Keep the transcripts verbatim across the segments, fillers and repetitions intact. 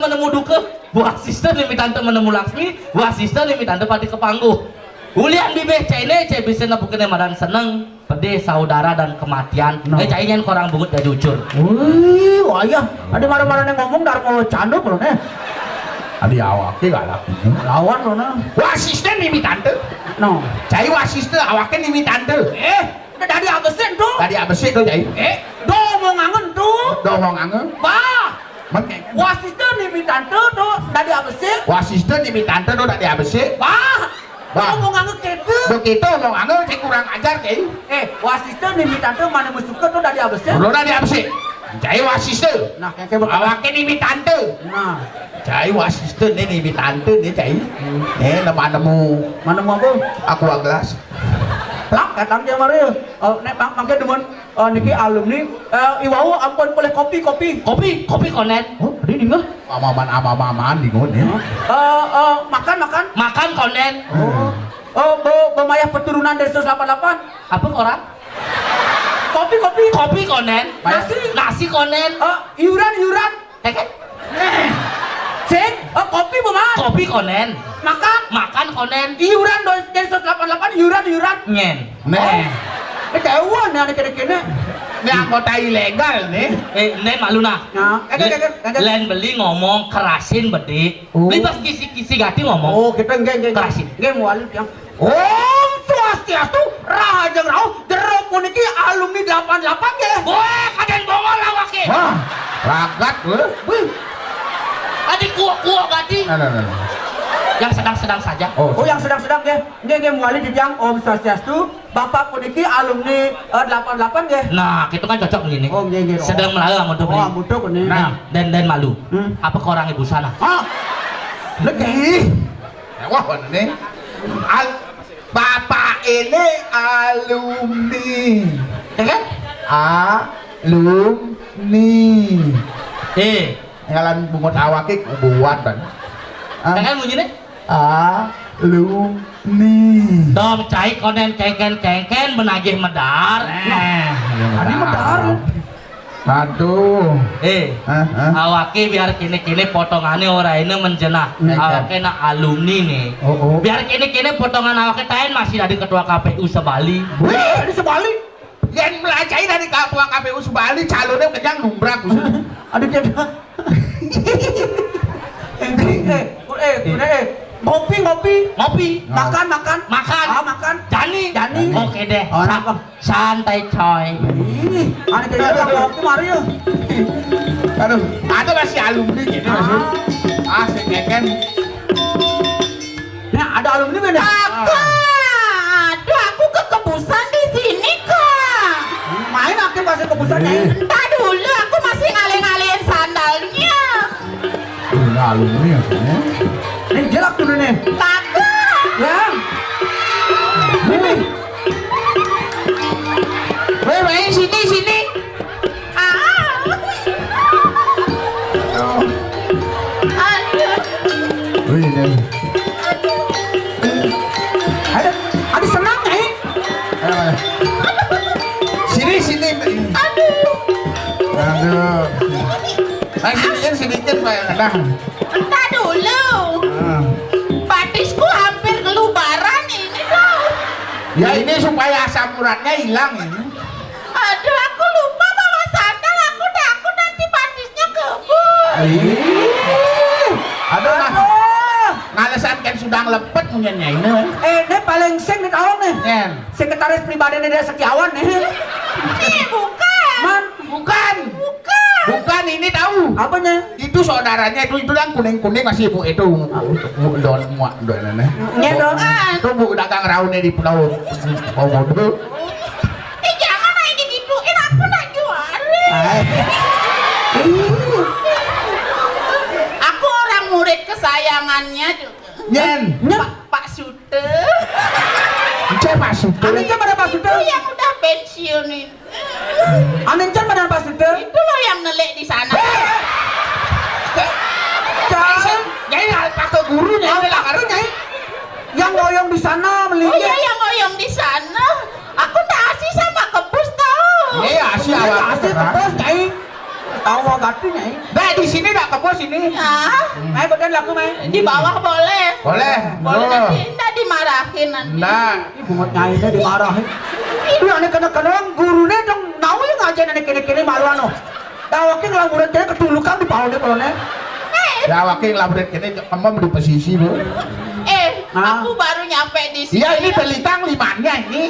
menemu duka, wasista niki mitanta menemu laksmi, wasista niki mitanta pati kapangguh. Ulian bibih cai né, cai bisa nepukin madan seneng, pedih, saudara, dan kematian. Nah. Eh, cai nyén korang bungut jadi ucur. Wih, wayah. Adi mara-mara né ngomong darma canduk lo né. Adi awaké galak. Lawan lo nah. Wasista niki mitanta. No. Cai wasista awaké niki mitanta. Eh, udah dadi abesik tuh. Dadi abesik tuh, cai. Eh, do mau ngangen tuh. Do mau ngangen. Bah. Mengke. Wasista niki mitanta tuh dadi abesik. Wasista niki mitanta tuh dadi abesik. Bah. Bah. Ngomong anu kéto. Begitu ngomong anu, cai kurang ajar, cai. Eh, wasista niki mitanta mana musuka tuh dadi abesik. Udah dadi abesik. Cai wasista. Nah, kayak kayak awaké niki mitanta. Nah. Cai wasista niki mitanta né, cai. Hmm. Eh, nama nemu. Mana mau apa? Aqua gelas. Lak, katang dia mari. Oh, nek pang pangké demen. Oh, niki alumni. Eh, iwau ampun boleh kopi, kopi. Kopi, kopi konden. Oh, tadi ninggah. Amaman, amaman di ngone. Eh, eh, makan, makan. Makan konden. Oh. Oh, be, bemayah peturunan dari seratus delapan puluh delapan. Apa orang? Kopi, kopi. Kopi konden. Nasi. Nasi konden. Eh, iuran, iuran. Kéké. Sing, oh, kopi, Bu, Mas. Kopi konden. Makan. Makan konden. Iuran do-, dari seratus delapan puluh delapan, iuran, iuran. Nyén. Nah. Oh. Ketahuan ya, anak-anak ini. Ini anggota ilegal nih. Eh, ini malu nah. Nah, kagak, kagak, kagak. Lain beli ngomong kerasin bedik. Oh. Beli pas kisi-kisi gati ngomong. Oh, kita nggak, nggak, nggak. Kerasin. Nggak mau alu yang Om Swastiastu, rahajeng rauh, jero puniki alumni delapan delapan nggih. Wah, kadén bongol awaké. Wah, ragat, wéh. Wih. Adi kuok-kuok gati. Nah, nah, nah, nah. Yang sedang-sedang saja. Oh, yang sedang-sedang nggih. Nggih, nggih, muali titiang Om Swastiastu. Bapak puniki alumni, eh, delapan delapan nggih. Nah, itu kan cocok begini. Oh, nggih, nggih. Sedang melayu amun tuh. Oh, begini. Amun tuh begini. Nah, dan, dan malu. Hmm. Apa korang ibu sana? Hah? Lagi. Wah, ini. Al-, Bapak ini alumni. Ya kan? Alumni. Eh, ngalan bungut awaké kubuat kan. Ah. Ya kan bunyiné? Alumni. Dong cai konden kéngkén-kéngkén menagih medar. Eh, tadi medar. Aduh. Eh, hah, hah? Awaké biar kéné-kéné potongané ora éné menjenah. Awaké nak alumni né. Oh, oh. Biar kéné-kéné potongan awaké taén masih dadi ketua K P U se-Bali. Wih, di se-Bali. Yén melajai dadi ketua K P U se-Bali, calonné kenyang numbrak. Aduh, kéné. Eh, eh, eh, eh, ngopi, ngopi. Ngopi. Makan, makan. Makan. Ah, makan. Jani. Jani. Oke deh. Oh, sa-, santai, coy. Ih, ané jadi ngopi mari ya. Aduh, ada masih alumni gitu, masih. Ah, si Keken. Nah, ada alumni mana? Kakak, aduh, aku kekebusan di sini, Kak. Main aku masih kebusan, Nyai. Entah dulu, aku masih ngalih-ngalihin sandalnya. Ini alumni ya, Kak, ya? Ini jelek tuh, nih. Kakak. Ya. Ini. Weh, weh, sini, sini. Ah. Aduh. Wih, ini. Aduh, aduh, senang, eh. Eh, sini, sini. Aduh. Aduh. Nah, sini, sini, Pak. Nah. Entah dulu. Ah. Batisku hampir kelubaran ini, tuh. Ya, ini supaya asam uratnya hilang ini. Aduh, aku lupa bawa sandal, aku takut nanti batisnya kebut. Ih. Aduh, nah. Aduh. Ngalesan kan sudah lepet punyanya ini. Eh, dia paling sing di tahun nih. Nyen. Sekretaris pribadi nih dia Setiawan nih. Nih, bukan. Man. Bukan. Bukan. Bukan, ini tahu. Apanya? Itu saudaranya itu, itu yang kuning-kuning masih ibu itu. Bu Don, muak Don ini. Iya, Don. Itu bu dagang raune di Pulau Komodo. Eh, jangan aja digituin, aku nak jual. Ay. Aku orang murid kesayangannya juga. Nyen. Pak, Pak Sute. Encén Pak Sute. Anu, iya, pada Pak Sute. Itu yang udah pensiun itu. Anu, encén pada Pak Sute. Itu loh yang nelik di sana. Eh. Jangan. Nyai, apa ke gurunya? Apa, Nyai? Yang ngoyong di sana, melihat. Oh iya, yang ngoyong di sana. Aku tak asih sama kebus, tahu. Iya, asih. Iya, awak asih kebus, Nyai. Tawa gati, Nyai. Dah, di sini dah, ke bawah sini. Ah, Nyai, badan laku, Nyai. Di bawah boleh. Boleh. Boleh, oh, nanti ndak dimarahin nanti. Nah. Ih, bungut Nyai ini dimarahin. Ih, anak kena-kena gurune dong, nau yang ngajain anak kene-kene malu anu. Dah, waking lah murid kene ketulukan di pahone polone. Eh. Ya, waking lah murid kene, kamu di pesisi, Bu. Eh, ah, aku baru nyampe di sini. Iya, ini ya, telitang limanya ini.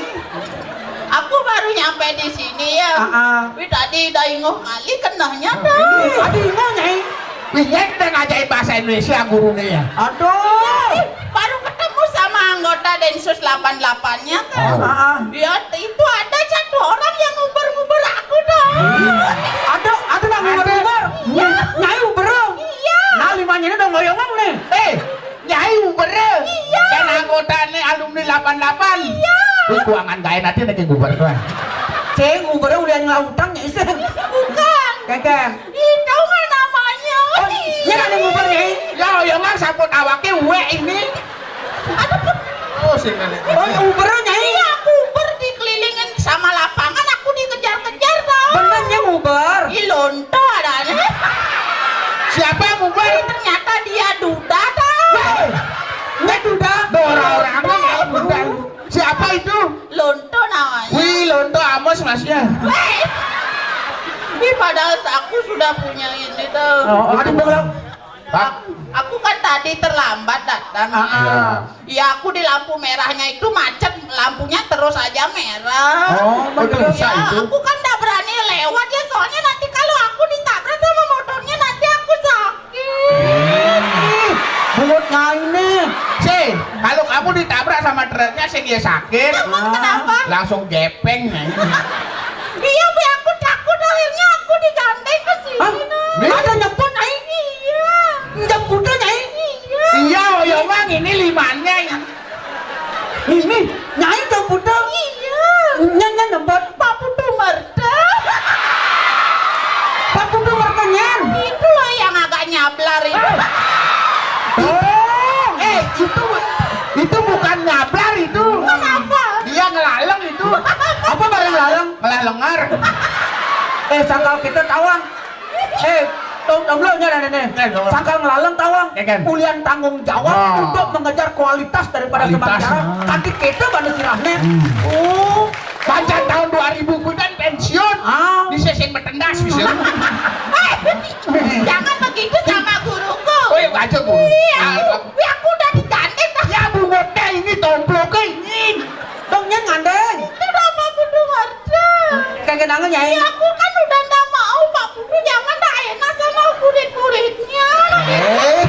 Aku baru nyampe di sini ya. Ah, ah. Wi tadi dah ingoh kali kenehnya dah. Adi ingoh, Nyai. Wi, Nyai udah ngajain bahasa Indonesia gurune ya. Aduh. Ih, baru ketemu sama anggota Densus delapan delapan-nya kan. Oh. Ah, ah. Ya, itu ada satu orang yang nguber-nguber aku dah. Ada, ada nang nguber-nguber. Iya. Nyai uber. Iya. Nah, limanya ini udah ngoyong nih. Eh, Nyai uber. Iya. Kan anggotane alumni delapan delapan. Iya. Kuwi kuangan gawe nanti nek uber tuh. Ceng, uber udah ngelautan ya, Iseng. Bukan. Kagak. Itu mah namanya. Oh, iya, ada uber, Nyai. Ya, ya, Mang, saput awake uwek ini. Aduh. Oh, sing ngene. Oh, uber, Nyai. Iya, aku uber dikelilingin sama lapangan, aku dikejar-kejar, tau. Bener, Nyai, uber. Ih, lonto adanya. Siapa yang uber? Ih, ternyata dia duda, tau. Weh, dia duda. Dora orangnya ya, duda. Siapa itu? Lonto namanya. Wih, Lonto Amos masnya. Weh. Ih, padahal aku sudah punya ini, tau. Oh, oh, aduh, Bang. Pak. Aku kan tadi terlambat datang. Ah, ah. Ya, aku di lampu merahnya itu macet, lampunya terus aja merah. Oh, betul. Ya, itu. Aku kan nggak berani lewat ya, soalnya nanti kalau aku ditabrak sama motornya, nanti aku sakit. Ih, bungut Nyai nih. Si, kalau kamu ditabrak sama truknya, sing ya sakit. Emang kenapa? Langsung gepeng, Nyai. Iya, Bu, aku takut, akhirnya aku digandeng ke sini, hah? Nah. Ada nyebut, Nyai? Iya. Nyebut, Nyai? Iya. Iya, Oyong, Mang, ini limanya. Ini, Nyai nyebut. Iya. Nyai, Nyai nyebut. Pak Putu Merta. Pak Putu Merta, Nyen. Itu loh yang agak nyablar itu. Oh, eh, itu, itu bukan nyablar itu. Kenapa? Dia ngelaleng itu. Apa barang ngelaleng? Ngelah lengar. Eh, sangkal kita tawang. Eh, tong tong dulu nya, Nenek. Eh, dulu. Sangkal ngelaleng tawang. Ya, kan? Ulian tanggung jawab, nah, untuk mengejar kualitas daripada, kualitas, sementara. Nah. Kanti kita bana sirahnya. Hmm. Oh. Pancen tahun dua ribu kuwi kan pensiun. Ah. Di sesi betendas bisa. Eh, jangan begitu sama guruku. Oh, iya, aja, Bu. Iya. Ah, aku, ya, aku udah digandeng, dah. Ya, Bu, ngote ini tomploknya ini. Dong, Nyen ngandeng. Itu udah apa kudu ngerti? Kagak nangen, Nyai. Ya, aku kan udah ndak mau, Pak Putu, jangan dah enak sama murid-muridnya. Eh.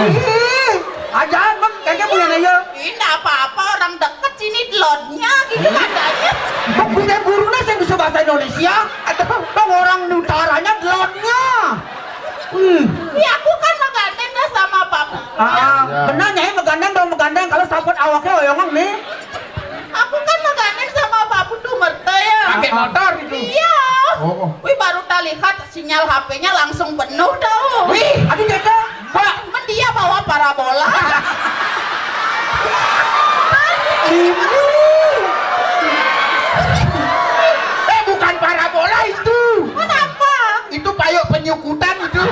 Ih, aja, Bang, kagak punya nanya. Ih, ndak apa-apa, orang deket sini delodnya, gitu katanya. Bang, punya gurunya yang bisa bahasa Indonesia. Ada, Bang, orang utaranya delodnya. Hmm. Ya, aku kan megandeng dah sama Pak Putu, ya. Ah, ya. Benar, Nyai, megandeng dong, megandeng. Kalau saput awaknya oyongan nih. Aku kan megandeng sama Pak Putu Merta, ya. Pakai motor itu? Iya. Oh, oh. Wih, baru tak lihat sinyal H P-nya langsung penuh, tau. Wih, aduh, Dede. Pak, men dia bawa parabola. Ini. Eh, bukan parabola itu. Kenapa? Itu payok penyukutan itu.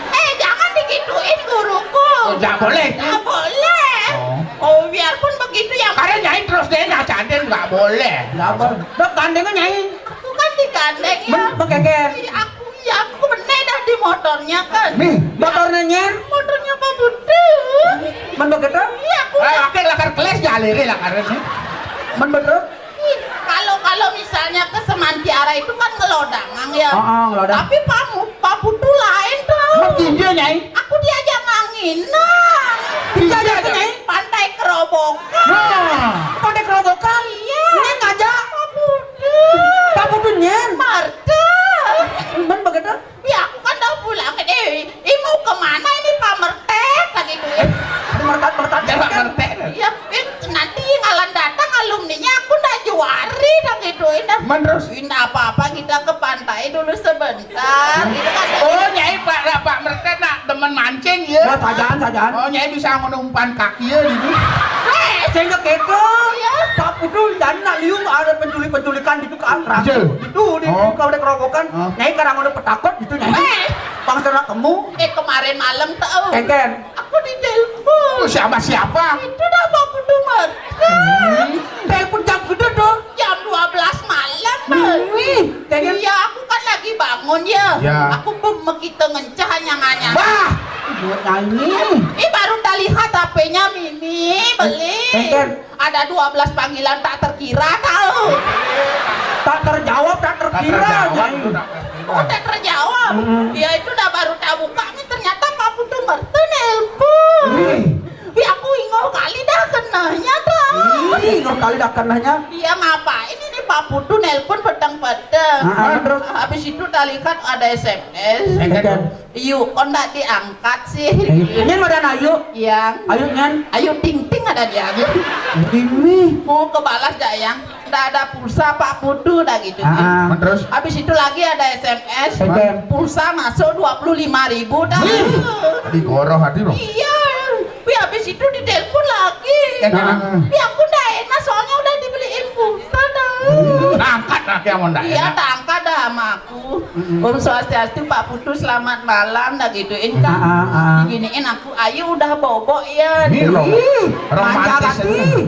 Eh, jangan digituin guruku. Oh, nggak boleh itu? Nggak boleh. Oh. Oh, biarpun begitu ya. Karena Nyai terus deh, nah, cantik nggak boleh. Nggak boleh. Dok, gandengan, Nyai. Aku kan digandeng, ya. Men-, menggeger. Iya, aku, ya, aku bener dah di motornya, kan. Nih, motornya, Nyen? Motornya Pak Putu. Men begitu? Iya, aku. Eh, oke, lakar keles, ya, lere, lakar ini. Men begitu? Ih, kalau, kalau misalnya ke Semantiara itu kan ngelodangang, ya. Oh, oh, ngelodangang. Tapi Pak Mu-, Pak Putu lain tuh. Men iya, Nyai. Aku diajak nganginan. Diajak, Nyai? Pantai Kerobokan. Nah. Pantai Kerobokan? Iya. Ini ngajak? Pak Putu. Pak Putu, Nyen? Marta. Men begitu? Ya, aku kan udah pulang. Eh, ih, mau kemana ini, Pak Mertet? Lagi duit. Ada mertet, mertet, ya, Pak Mertet. Iya, eh, nanti ngalan datang alumninya, aku ndak juari, dah gituin dah. Men terus? Ndak apa-apa, kita ke pantai dulu sebentar. Gitu kan. Oh, Nyai, Pak, Pak Mertet nak demen mancing, ya? Wah, sajaan, sajaan. Oh, Nyai bisa ngono umpan kaki, ya, gitu. Eh, Sehingga gitu. Iya. Pak Putu dan nak liung ada penculik-penculikan gitu kan. Gitu. Gitu di, oh, di kalau ada kerobokan. Oh. Nyai karang ada petakut gitu, Nyai. Eh. Bangsa nak kamu. Eh, kemarin malam tahu. Kengken. Aku ditelepon. Oh, siapa, siapa? Itu dah Pak Putu Marga. Hmm. Telepon jam gitu tuh. Jam dua belas malam, Bang. Wih, kayaknya. Iya, aku kan lagi bangun ya. Ya. Aku pun mekita ngencah anyang-anyang. Wah, buat nyanyi. Ih, baru tak lihat H P-nya Mimi, beli. Kayaknya. Ada dua belas panggilan tak terkira, tahu. Tak terjawab, tak terkira, tak terjawab, Nyai. Itu tak terkira. Oh, tak terjawab. Hmm. Ya, itu dah baru tak buka, nih ternyata Pak Putu Marga nelpon. Wih. Wi, aku ingoh kali dah kenanya dah. Ih, ingoh kali dah kenanya. Iya, ngapain ini Pak Putu nelpon peteng-peteng? Ah, ah, terus? Habis itu tak lihat ada S M S. Iya kan? Yuk, kok ndak diangkat sih? Eh, ini ada Ayu. Iya. Ayu nyan. Ayu Ting Ting ada dia. Ini. Mau kebalas dah, Yang? Ndak ada pulsa, Pak Putu dah gitu. Ah, ah. Terus? Habis itu lagi ada S M S. Iya kan? Pulsa masuk dua puluh lima ribu dah. Wih. Tadi goroh hati loh. Iya. Wi, habis itu ditelepon lagi. Eh, ah. Wi, aku ndak enak soalnya udah dibeliin pulsa dah. Nah, angkat lah, yang mau ndak enak. Iya, tak angkat dah sama aku. Mm-mm. Om Swastiastu, Pak Putu, selamat malam, dah gituin kan. Ah, ah, ah. Diginiin aku, Ayu udah bobok ya. Ini rom-, ih, romantis ini.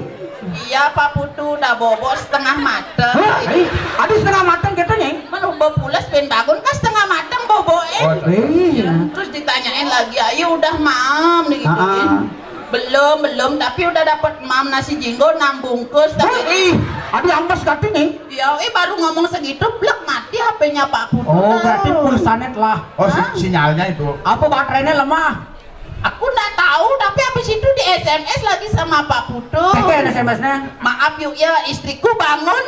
Iya, Pak Putu, udah bobok setengah mateng. Hah? Ih, aduh, setengah mateng gitu, Nyai. Mana udah pulas, ben bangun kan setengah mateng bobok, eh. Oh, iya. Terus ditanyain lagi, Ayu udah mam, digituin. Ah, ah. Belum, belum, tapi udah dapat mam nasi jinggo enam bungkus. Hah? Ih, aduh, ambes kati, Nyai. Ya, eh, baru ngomong segitu, blek, mati H P-nya Pak Putu. Oh, berarti pulsanya telah. Oh, si-, sinyalnya itu. Apa baterainya lemah? Aku ndak tahu, tapi habis itu di S M S lagi sama Pak Putu. Kengken S M S-nya. Maaf yuk ya, istriku bangun.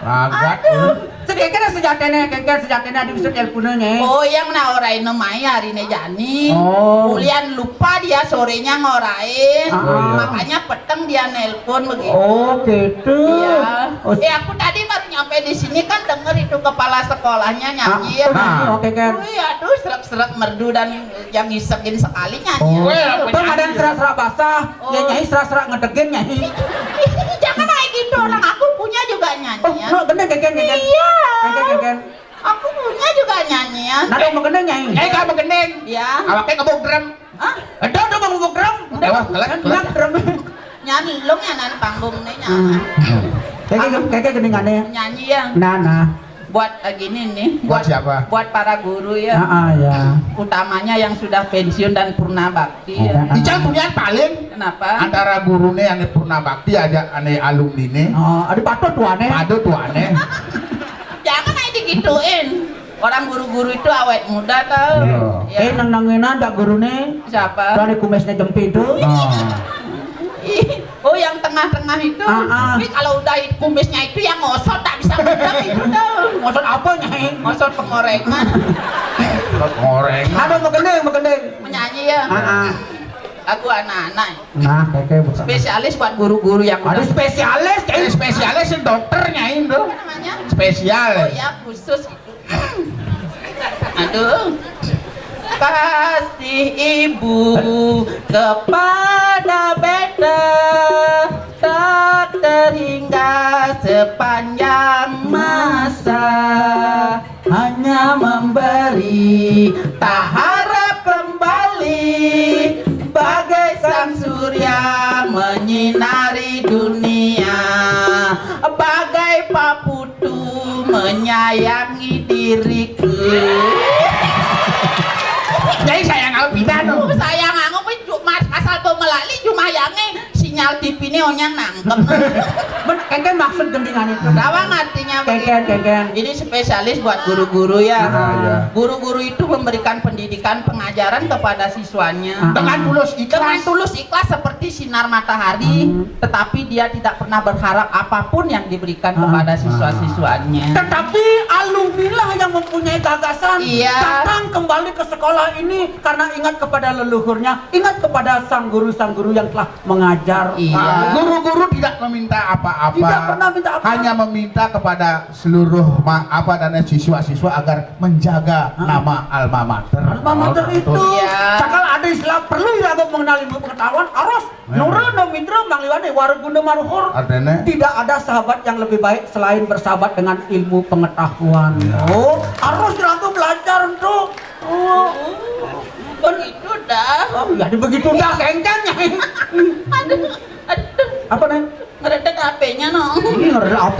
Ragat. Aduh. Sedikit sejatinya, kengken sejatinya di bisa teleponnya. Oh, yang naorai nemai hari ini jani. Oh. Kemudian lupa dia sorenya ngorain. Ah, ah. Makanya peteng dia nelpon begitu. Oh, gitu. Iya. Oh. Eh, aku tadi baru nyampe di sini kan denger itu kepala sekolahnya nyanyi. Ah, ya. Nah, oke kan. Wih, aduh, serak-serak merdu dan yang ngisekin sekali nyanyi. Oh. Weh, apa tuh nyanyi? Ada yang serak-serak basah, oh, ya Nyai serak-serak ngedegin, Nyai. Jangan kayak gitu, orang aku punya juga nyanyian. Oh, no, bener, kengken, kengken. Iya. Kengken, kengken. Aku punya juga nyanyian. Nah, dong, begendeng, Nyai. Eh, gak begendeng. Ya. Awaknya ngebuk drum. Hah? Aduh, aduh, mau ngebuk drum. Udah, wah, kelet, kelet. Nggak, drum. Nyanyi, lo nyanyian panggung nih, nyanyi. Hmm. Kayak, kayak, kayak gini nggak nih? Nyanyi ya. Nah, nah. Buat, eh, gini nih, buat, buat siapa? Buat para guru ya. Ah, ah, ya. Utamanya yang sudah pensiun dan purna bakti ya. Oh, ah. Ical punya paling. Kenapa? Antara gurunya yang purna bakti aja ane alumni nih. Oh, ada patut tuh aneh. Patut tuh aneh. Jangan aja digituin. Orang guru-guru itu awet muda tau. Iya. Ya. Eh, nang nanginan dak gurune. Siapa? Tuh ada kumisnya jempit tuh. Ah. Ih, oh, yang tengah-tengah itu. Ah, ah. Tapi kalau udah it-, kumisnya itu yang ngosot, tak bisa ngedem itu tuh. Ngosot apa, Nyai? Ngosot pengorengan. Pengorengan. Ada mau gendeng, mau gendeng. Menyanyi ya? Ah, ah. Lagu anak-anak. Nah, oke, bukan. Spesialis buat guru-guru yang ada udah spesialis, kayak spesialis yang dokter, Nyai, bro. Apa namanya? Spesial. Oh ya, khusus. Aduh. Kasih ibu kepada beta tak terhingga sepanjang masa. Hanya memberi, tak harap kembali. Bagai sang surya menyinari dunia, bagai Pak Putu menyayangi diriku. Jadi sayang aku pindah tuh. Sayang aku pun cuma asal tuh melali cuma yange sinyal T V ini onyang nangkep. Men, kengken maksud gendingan itu. Rawang artinya kengken, begitu. Kengken. Ini spesialis buat guru-guru ya. Ah, iya. Guru-guru itu memberikan pendidikan, pengajaran kepada siswanya. Ah. Dengan tulus ikhlas. Dengan tulus ikhlas seperti sinar matahari, hmm, tetapi dia tidak pernah berharap apapun yang diberikan, ah, kepada siswa-siswanya. Tetapi alumni lah yang mempunyai gagasan, iya, datang kembali ke sekolah ini karena ingat kepada leluhurnya, ingat kepada sang guru-sang guru yang telah mengajar. Iya. Ah, guru-guru tidak meminta apa-apa. Tidak pernah minta apa-apa. Hanya meminta kepada seluruh ma-, apa namanya, siswa-siswa agar menjaga, hah? Nama alma mater. Alma mater itu. Iya. Cakal ada istilah perlu iraga mengenal ilmu pengetahuan, harus. Iya. Nurun no mitra mangliwani warung guna maruhur. Artinya? Tidak ada sahabat yang lebih baik selain bersahabat dengan ilmu pengetahuan. Iya. Oh, harus iraga belajar tuh. Oh. Begitu dah. Oh, jadi begitu dah, kenceng, Nyai. Aduh, aduh. Apa, Neng? Ngeredek H P-nya, no. Ini ngeredek H P.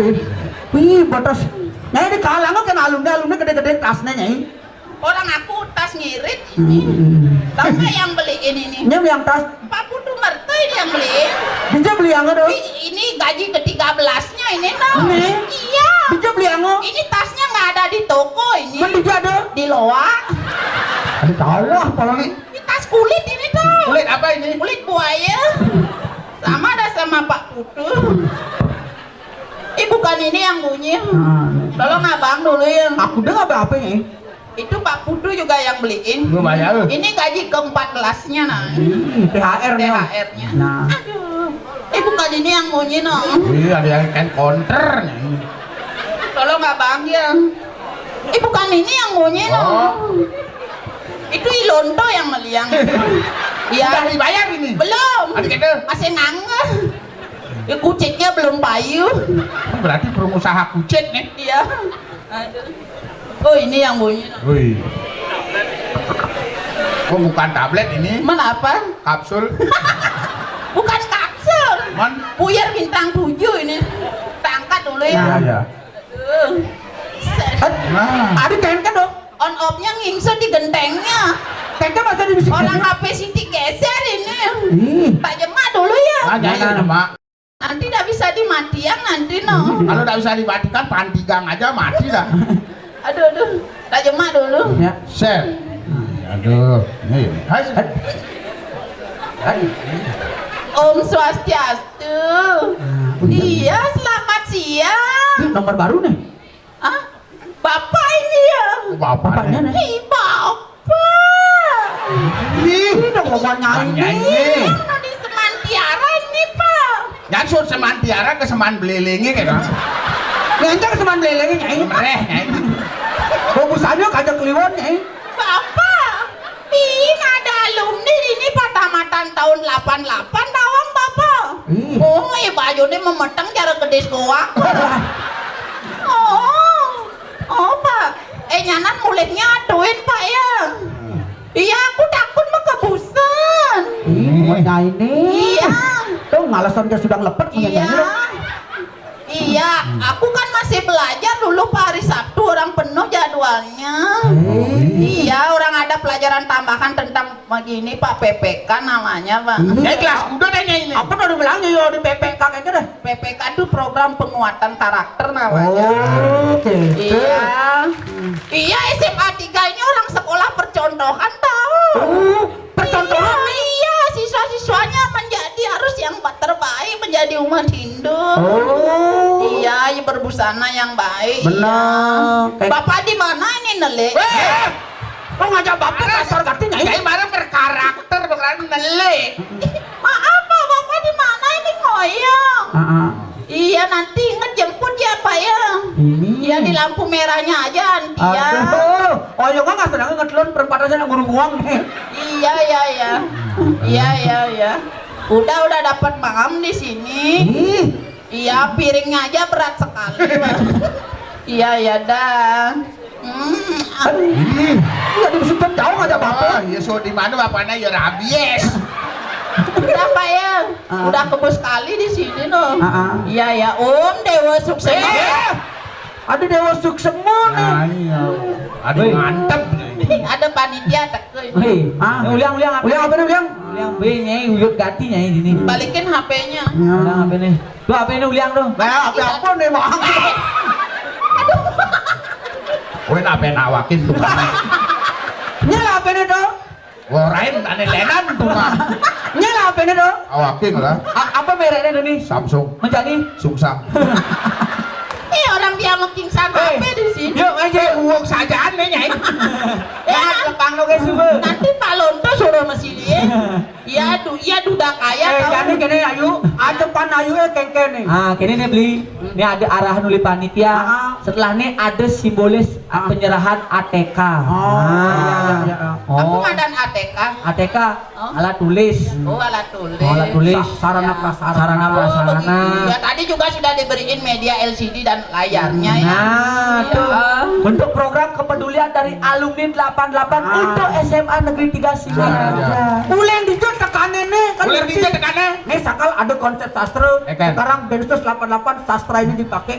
Wih, batas. Nyai di kalangan kan alumni-alumni gede-gede tasnya, Nyai. Orang aku tas ngirit ini. Hmm. Tahu nggak yang beliin ini? Nyai yang tas. Pak Putu Mertui yang beliin. Bisa beli yang ada? Ih, ini gaji ketiga belasnya ini, no. Ini? Iya. Bisa beli yang ada? Ini tasnya nggak ada di toko ini. Kan tidak ada. Di loa. Ada salah, Pak. Ini tas kulit ini tuh. Kulit apa ini? Kulit buaya. Sama ada sama Pak Putu. Eh, bukan ini yang bunyi. Nah. Tolong abang dulu yang. Aku dengar apa-apa ini. Itu Pak Putu juga yang beliin. Gua bayar. Ini gaji keempat belasnya, nah. Hmm, T H R-nya. T H R-nya. Nah. Aduh. Eh, bukan ini yang bunyi, no. Iya, ada yang kan konter nih. Tolong abang yang. Eh, bukan ini yang bunyi, no. Oh. Itu Ilonto yang meliang. Iya. Udah dibayar ini? Belum. Adik itu? Masih nganggur. Ya, kucitnya belum payu. Berarti pengusaha kucit nih. Iya. Aduh. Oh, ini yang bunyi. Wih. Oh, bukan tablet ini. Mana apa? Kapsul. Bukan kapsul. Man? Puyer bintang tujuh ini. Tangkat dulu ya. Iya, iya. Aduh. Set. Nah. Ada kan dong. On off-nya ngingsun di gentengnya. Tengke masa di bisi. Orang H P Siti geser ini. Ih. Tak jemak dulu ya. Ah, jangan, jangan, Mak. Nanti tidak bisa dimatikan nanti, no. Kalau tidak bisa dimatikan, pantigang aja mati dah. Aduh, aduh. Tak jemak dulu. Ya. Set. Aduh. Nih. Hai. Hai. Om Swastiastu. Nah, iya, selamat siang. Ini nomor baru nih. Ah, bapak ini ya. Bapaknya nih. Ih, bapak. Ih, ini dong, Bang Nyai. Bang Nyai. Ini yang di Semantiara ini, Pak. Nyai sur Semantiara ke Seman Belelenge kayak kan. Ngencer Seman Belelenge, Nyai. Mereh, Nyai. Bagusannya kagak kliwon, Nyai. Bapak. Ini ada alumni ini patamatan tahun delapan delapan tawang, Bapak. Ih. Oh, eh, bajunya memeteng cara gedis goak. Oh. Oh, Pak. Eh, nyanan mulihnya atuin, Pak, ya. Iya, aku takut mah kebusen. Ih, hmm. Bapaknya ini. Iya. Tuh, ngalasan dia sudah lepet punya. Iya. Nyanyi, loh. Iya, aku kan masih belajar dulu, Pak, hari Sabtu orang penuh jadwalnya. Hmm. Iya, orang ada pelajaran tambahan tentang begini, Pak, P P K namanya, Pak. Hmm. Ya, kelas udah deh ini. Apa baru bilangnya, yo, di P P K kayaknya deh. P P K itu program penguatan karakter namanya. Oh, gitu. Iya. Hmm. Iya, S M A tiga ini orang sekolah percontohan, tahu. Oh, percontohan? Iya, iya, siswa-siswanya menjadi harus yang ba-, terbaik, menjadi umat Hindu. Oh. Iya, iya, berbusana yang baik. Benar. Iya. Kayak Bapak di mana ini, Nele? Eh! Kok ngajak Bapak kasar katanya, Nyai? Nyai marah berkarakter, berkarakter Nele. Maaf, Pak, Bapak di mana ini, ngoyong? Heeh. Iya, nanti inget jemput ya, Pak, ya. Ini. Ya, di lampu merahnya aja, Antia. Aduh, oh, iya, nggak senang ngetelon perempatan sana guru buang nih. Iya, iya, iya. Iya, iya, iya. Udah, udah dapat maam di sini. Ih. Iya, piringnya aja berat sekali, Pak. Iya, iya, dah. Hmm. Aduh, ih. Iya, di situ jauh aja, Bapak. Oh, iya, so di mana bapaknya ya rabies. Udah, Pak, ya. Ah. Udah kebus sekali di sini, no. Ah, ah. Iya, ya, Om Dewa sukses. Eh, ada Dewa Suksemo nih. Nah, iya. Ada. Woi. Mantep. Ada panitia teko ini. Woi, ah, uliang, uliang apa? Uliang apa nih, uliang? Uliang B, Nyai, uyut gati, Nyai, ini. Balikin H P-nya. Ya. Uliang apa nih? Tuh, H P ini uliang tuh. Nah, H P apa nih, Bang? Aduh. Kowe nak ben awakin tuh. Nyel H P ini tuh. Wah, lain ane lenan tuh, Bang. Nyel H P ini tuh. Awakin lah. A-, apa mereknya tuh nih? Samsung. Menjadi? Sungsang. Eh, orang dia mau pingsan. Eh, apa di sini? Yuk aja. Eh, uang sajaan nih, Nyai. Eh, lepang Oke, suba. Nanti Pak Lonto suruh masih dia. Iya, du, iya duda kaya. Eh, jadi gini, ayu, aja pan ayu, eh, kengkene. Ah, gini nih, Bli. Ini ada arahan oleh panitia. Ah. Setelah ini ada simbolis, ah, penyerahan A T K. Oh, ah, iya, iya, iya. Oh. Aku madan A T K. A T K, oh, alat tulis. Oh, alat tulis. Oh, alat tulis. Sa-, sarana, ya, prasarana. Sarana, oh, prasarana, begitu. Ya, tadi juga sudah diberiin media L C D dan layarnya, ya. Nah, iya, tuh. Bentuk program kepedulian dari alumni delapan delapan, ah, untuk S M A Negeri tiga Singaraja. Nah, iya. Uleng dija tekane nih, kan. Uleng ngerti. Dija tekane. Nih, sakal ada konsep sastra. Eh, kan. Sekarang Densus delapan delapan sastra ini dipakai.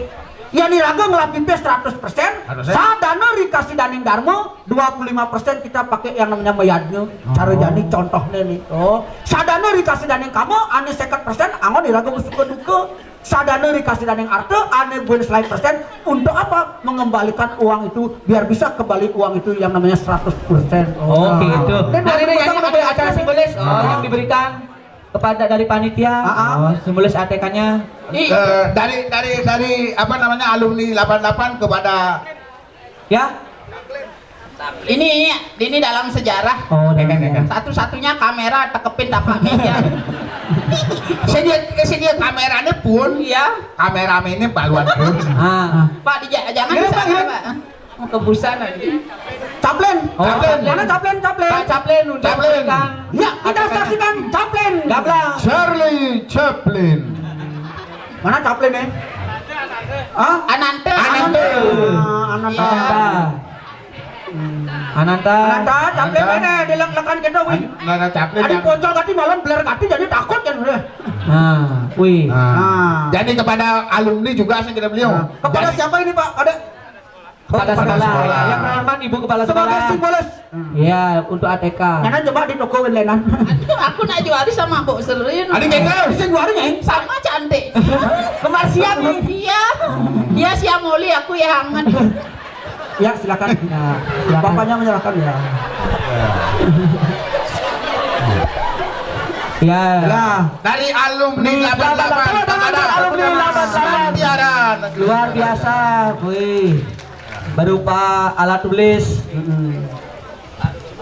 Ya, niraga ngelah pipis seratus persen. Harusnya. Sadana rikasi daning dharma, dua puluh lima persen kita pakai yang namanya mayadnya. Oh. Cara jani contohnya nih. Oh. Sadana rikasi daning kama, ane seket persen, anggon niraga suka duka. Sadana rikasi daning arta, ane buin selawe persen. Untuk apa? Mengembalikan uang itu, biar bisa kembali uang itu yang namanya seratus persen. Oh, gitu. Dan nah, ini, ini ada acara simbolis, oh, yang diberikan kepada dari panitia. Ah, ah. Oh, simbolis A T K-nya. Eh, dari, dari, dari, apa namanya, alumni delapan delapan kepada, ya? Ini, ini dalam sejarah. Oh, dalam sejarah. Satu-satunya kamera tekepin tapak meja. Sing dia, sing dia kameranya pun. Iya. Kameramen ini baluan pun. Ah. Pak, dija-, jangan. Gini, Pak, gini. Pak. Mau kebusan lagi. Caplin. Oh, caplin. Mana caplin, caplin? Pak Caplin, untuk caplin. Ya, kita saksikan caplin. Gablang. Charlie Chaplin. Mana caplin nih? Hah? Ananta. Ananta. Ah, Ananta. Iya. Ananta. Ananta. Ananta, caplin mana? Dilek-lekan kita, wih. An-, Ananta caplin. Ada pocong kati malam beler kati jadi takut kan udah. Nah, wih. Nah. Nah. Jadi kepada alumni juga saya tidak beliau. Nah. Kepada siapa ini, Pak? Ada. Kepada sekolah. Kepada sekolah. Yang terhormat Ibu Kepala Sekolah. Sebagai simbolis. Iya, untuk A T K. Mana coba di toko lenan. Aduh, aku nak juari sama Mbok Serin. Ada kengkal. Sing juari, ya? Sama cantik. Kembar siap nih. Iya. Iya, siap moli, aku ya hangat. Ya, silakan. Ya, silakan. Bapaknya menyerahkan, ya. Ya. Ya. Dari alumni delapan delapan. Alumni delapan delapan. Santiaran. Luar biasa, wih. Berupa alat tulis. Mm-mm.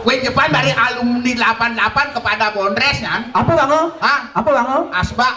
Wih, Jepan dari alumni delapan delapan kepada Bondres, kan? Apa, Bang? Hah? Apa, Bang? Asbak.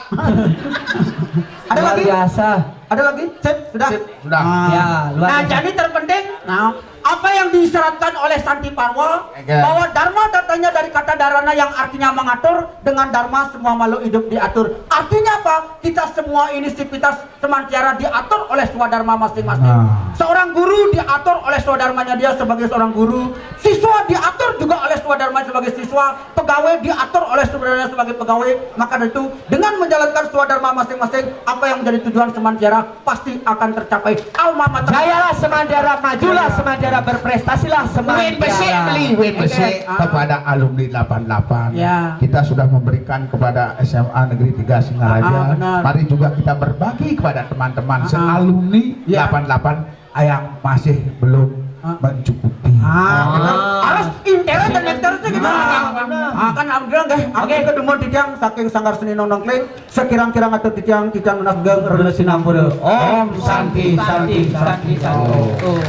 Ada lagi? Luar biasa. Ada lagi? Sip, sudah? Sip, sudah. Ah. Ya, luar biasa. Nah, jadi terpenting, nah, apa yang diisyaratkan oleh Santi Parwa, oke, bahwa Dharma datangnya dari kata dharana yang artinya mengatur, dengan Dharma semua makhluk hidup diatur. Artinya apa? Kita semua ini sivitas semantiara diatur oleh swadharma masing-masing. Nah. Seorang guru diatur oleh swadharmanya dia sebagai seorang guru, siswa diatur juga oleh swadharma sebagai siswa, pegawai diatur oleh swadharma sebagai pegawai. Maka dari itu, dengan menjalankan swadharma masing-masing, apa yang menjadi tujuan semantiara pasti akan tercapai. Alma mater. Jayalah semantiara, majulah semantiara, berprestasilah semantiara. Win besik beli, win besik. Oke. Ah. Kepada alumni delapan delapan. Ya. Kita sudah memberikan kepada S M A Negeri tiga Singaraja. Ah, benar. Mari juga kita berbagi kepada teman-teman, ah, ah, sealumni, ya, delapan delapan yang masih belum, ah, mencukupi. Ah, ah, harus intern dan intern itu gimana? Ah, benar. Ah, kan alhamdulillah, nggih. Oke. Aku kedumon titiang saking Sanggar Seni Nongkleng, sekirang-kirang atur titiang, titiang nunas geng, rena sinampura. Om Santi, Santi, Santi, Santi. Oh.